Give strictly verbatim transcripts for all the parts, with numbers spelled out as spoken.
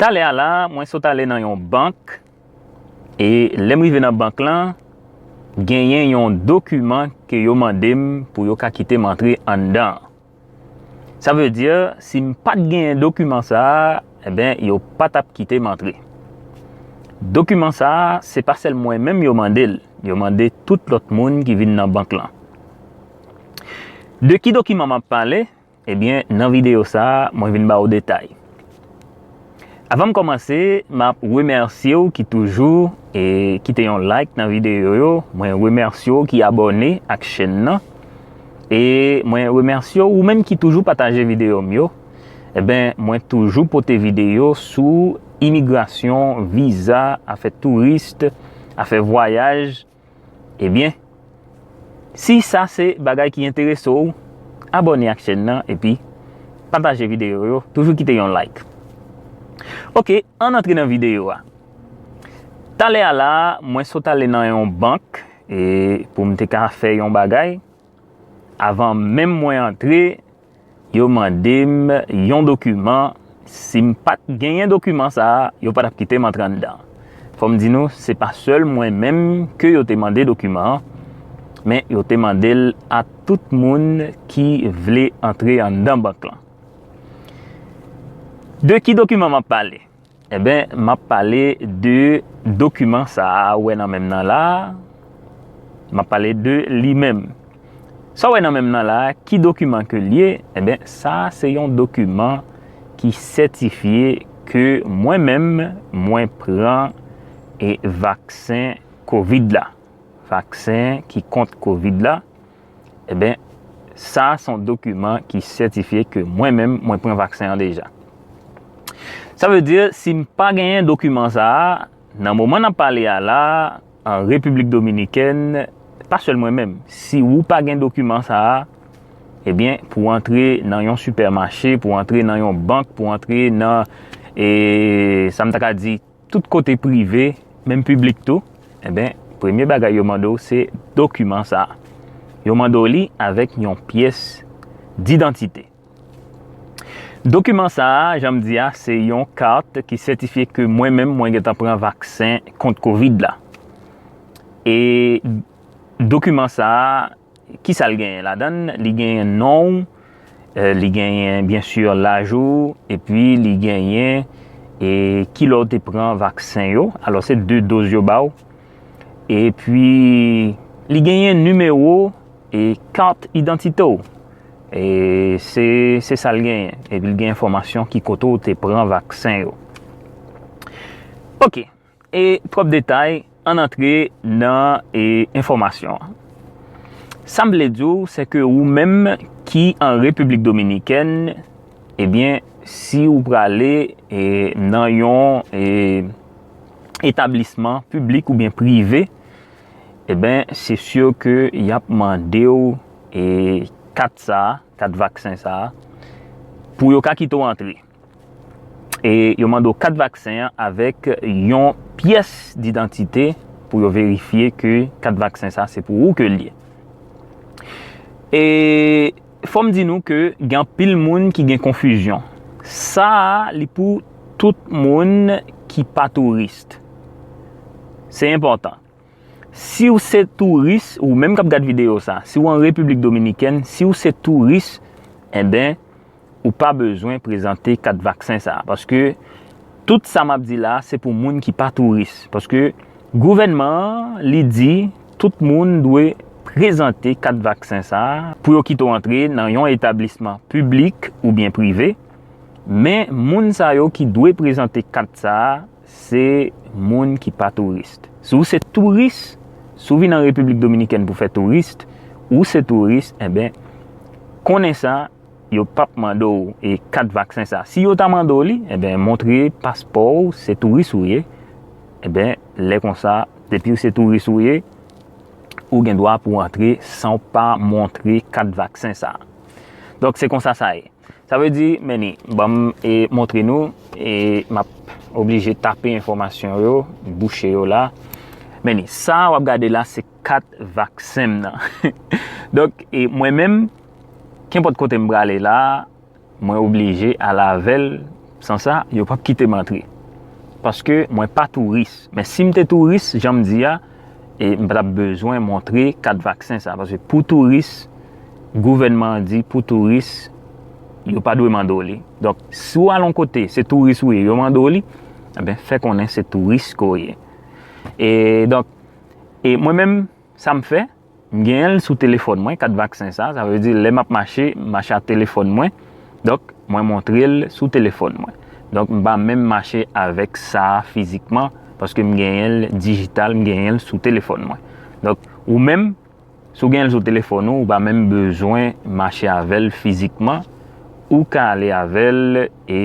Talè a la, mwen sot ale nan yon bank, e lè m rive nan bank lan, genyen yon dokiman ke yo mande m pou yo ka kite m antre anndan. Sa vle di, si m pa t genyen dokiman sa a, enben, yo pa t ap kite m antre. Dokiman sa a, se pa sèl mwen menm yo mande l, yo mande tout lòt moun ki vin nan bank lan. De ki dokiman m ap pale? Ebyen, nan videyo sa a, mwen vin ba w detay. Avan m kòmanse, m ap remèsye w ki toujou e kite yon like nan videyo yo. Mwen remèsye w ki abòne ak chèn nan. E mwen remèsye w ou menm ki toujou pataje videyo m yo. Enben, mwen toujou pote videyo sou imigrasyon, viza, afè touris, afè vwayaj. Ebyen, si sa se bagay ki enterese w, abòne ak chèn nan epi pataje videyo yo, toujou kite yon like. Oke, ann antre nan videyo a. Talè a la, mwen sot ale nan yon bank e pou m te ka fè yon bagay. Avan menm mwen antre, yo mande m yon dokiman. Si m pa t genyen dokiman sa a, yo pa t ap kite m antre anndan. Fò m di nou, se pa sèl mwen menm ke yo te mande dokiman an, men yo te mande l a tout moun ki vle antre anndan bank lan. De ki dokiman m ap pale? Enben, m ap pale de dokiman sa a ou wè nan men m nan la a. M ap pale de li menm. Sa w wè nan men m nan la a, ki dokiman ke l ye? Enben, sa a se yon dokiman ki sètifye ke mwen menm, mwen pran e vaksen kovid la. Vaksen ki kont kovid la. Enben, sa a se yon dokiman ki sètifye ke mwen menm, mwen pran vaksen an deja. Sa vle di, si m pa genyen dokiman sa a, nan moman n ap pale a la, an Repiblik Dominikèn, pa sèl mwen menm, si ou pa gen dokiman sa a, ebyen, pou w antre nan yon sipèmache, pou w antre nan yon bank, pou w antre nan, e, sa m ta ka di, tout kote prive, menm piblik tou, enben, premye bagay yo mande w se dokiman sa a. Yo mande w li avèk yon pyès didantite. Dokiman sa a, jan m di a, se yon kat ki sètifye ke mwen menm, mwen gentan pran vaksen kont kovid la. E dokiman sa a, kisa l genyen ladan l? Li genyen non w, e, li genyen, byen si, laj ou, epi li genyen, e, kilè w te pran vaksen yo. Alò, se de doz yo ba w. Epi, li genyen nimewo e kat idantite w. E se, se sa l genyen. Epi l gen enfòmasyon ki kote w te pran vaksen yo. Oke. E twòp detay, ann antre nan, e, enfòmasyon an. Sa m vle di w, se ke ou menm ki an Repiblik Dominikèn, ebyen, si w prale, e, nan yon, e, etablisman piblik oubyen prive, ebyen, se si ke y ap mande w, e, kat sa a, kat vaksen sa a, pou yo ka kite w antre. E yo mande w kat vaksen an avèk yon pyès didantite pou yo verifye ke kat vaksen sa se pou ou ke l ye. E fò m di nou ke gen anpil moun ki gen konfizyon. Sa a, li pou tout moun ki pa touris. Se enpòtan. Si w se touris, ou menm k ap gad videyo sa, si w an Repiblik Dominikèn, si w se touris, enben, ou pa bezwen prezante kat vaksen sa a. Paske tout sa m ap di la, se pou moun ki pa touris. Paske gouvènman an, li di, tout moun dwe prezante kat vaksen sa a pou yo kite w antre nan yon etablisman piblik oubyen prive. Men, moun sa yo ki dwe prezante kat sa a, se moun ki pa touris. Si w se touris, si w vin an Repiblik Dominikèn pou fè touris, ou se touris, enben, konnen sa, yo p ap mande w, e, kat vaksen sa. Si yo ta mande w li, enben, montre paspò w, se touris ou ye. Enben, lè konsa, depi w se touris ou ye, ou gen dwa pou w antre san w pa montre kat vaksen sa. Donk, se konsa sa ye. Sa vle di, men ni, ban m, e, montre nou, e, m ap oblije tape enfòmasyon yo, bouche yo la. Men ni, sa w ap gade la, se kat vaksen m nan. Donk, e, mwen menm, kenpòt kote m prale la, mwen oblije al avè l San sa, yo p ap kite m antre. Paske mwen pa touris. Men si m te touris, jan m di a, e m pa t ap bezwen montre kat vaksen sa. Paske pou touris, gouvènman an di pou touris, yo pa dwe mande w li. Donk, si w al yon kote, se touris ou ye, yo mande w li, enben, fè konnen se touris ke w ye. E donk, e mwen menm, sa m fè, m genyen l sou telefòn mwen, kat vaksen sa. Sa vle di, lè m ap mache, m mache ak telefòn mwen. Donk, mwen montre l sou telefòn mwen. Donk, m pa menm mache avèk sa fizikman, paske m genyen l dijital, m genyen l sou telefòn mwen. Donk, ou menm, si w genyen l sou telefòn ou, ou pa menm bezwen mache avè l fizikman. Ou ka ale avè l e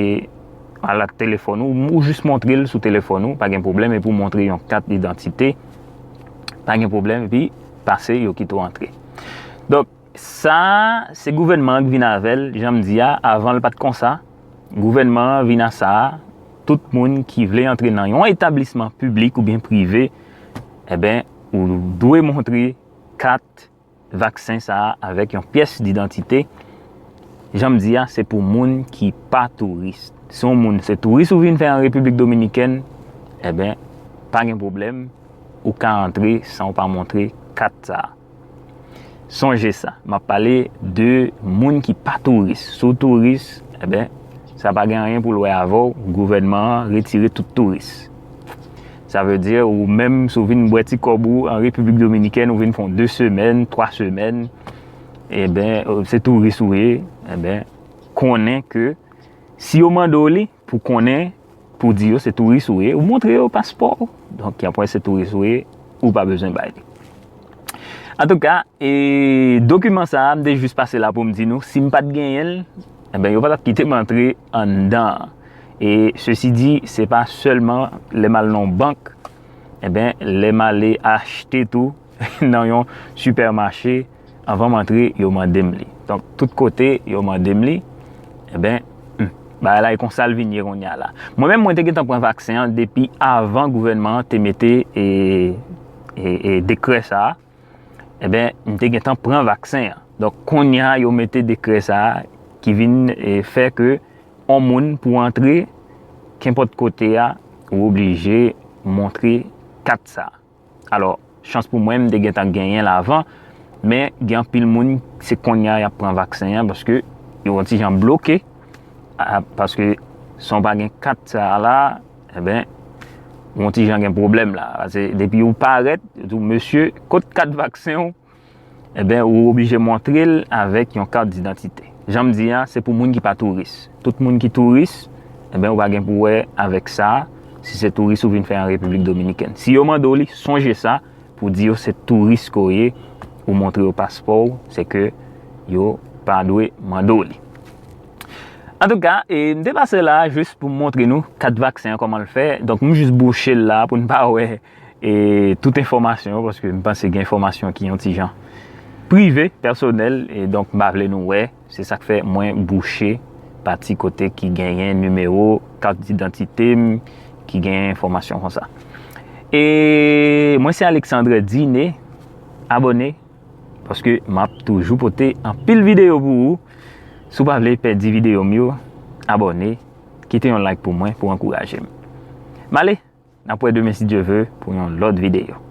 al ak telefòn ou, ou jis montre l sou telefòn ou, pa gen pwoblèm, epi w montre yon kat idantite, pa gen pwoblèm, epi pase, yo kite w antre. Donk, sa, se gouvènman an k vin avè l, jan m di a, avan l pa t konsa. Gouvènman an vin a sa, tout moun ki vle antre nan yon etablisman piblik oubyen prive, enben, ou dwe montre kat vaksen sa a avèk yon pyès didantite. Jan m di a, se pou moun ki pa touris. Si yon moun se touris ou vin fè an Repiblik Dominikèn, enben, pa gen pwoblèm, ou ka antre san w pa montre kat sa a. Sonje sa, m ap pale de moun ki pa touris. Si w touris, enben, sa pa gen anyen pou l wè avè w, gouvènman an retire tout touris. Sa vle di, ou menm, si w vin bwè ti kòb ou an Repiblik Dominikèn, ou vin fè yon de semèn, twa semèn, enben, se touris ou ye, enben, konnen ke si yo mande w li, pou konnen, pou di yo se touris ou ye, ou montre yo paspò w. Donk, y ap wè se touris ou ye, ou pa bezwen bay li. Antouka, e dokiman sa a, m te jis pase la pou m di nou, si m pa t genyen l, enben, yo pa t ap kite m antre anndan an. E sesi di, se pa sèlman lè m al nan yon bank, enben, lè m ale achte tou nan yon sipèmache, anvan m antre, yo mande m li. Donk, tout kote, yo mande m li, enben, hmm, bagay la e konsa l vin ye kounye a la. Mwen menm, mwen te gentan pran vaksen an depi avan gouvènman an te mete e, e, e dekrè sa a. Enben, m te gentan pran vaksen an. Donk, kounye a, yo mete dekrè sa a ki vin e, fè ke yon moun pou antre kenpòt kote a, ou oblije montre kat sa a. Alò, chans pou mwen, m te gentan genyen l avan, men gen anpil moun, se kounye a y ap pran vaksen an, paske yo yon ti jan bloke, a, paske san w pa gen kat sa a la, enben, ou yon ti jan gen pwoblèm la. Paske depi ou parèt, yo di w, "Mesye, kot kat vaksen w?" Enben, ou oblije montre l avèk yon kat didantite. Jan m di a, se pou moun ki pa touris. Tout moun ki touris, enben, ou pa gen pou wè avèk sa, si se touris ou vin fè an Repiblik Dominikèn. Si yo mande w li, sonje sa, pou di yo se touris ke w ye, ou montre yo paspò w, se ke yo pa dwe mande w li. Antouka, e, m te pase la jis pou m montre nou kat vaksen an kòman l fè. Donk, m jis bouche l la pou n pa wè e tout enfòmasyon yo, paske m panse gen enfòmasyon ki yon ti jan prive, pèsonèl, e donk m pa vle nou wè. Se sa k fè mwen bouche pati kote ki genyen nimewo kat didantite m, ki genyen enfòmasyon konsa. E mwen se Alexandre Diné, abòne, paske m ap toujou pote anpil videyo pou ou. Si w pa vle pèdi videyo m yo, abòne, kite yon like pou mwen pou ankouraje m. M ale! N ap wè demen si Dye ve pou yon lòt videyo.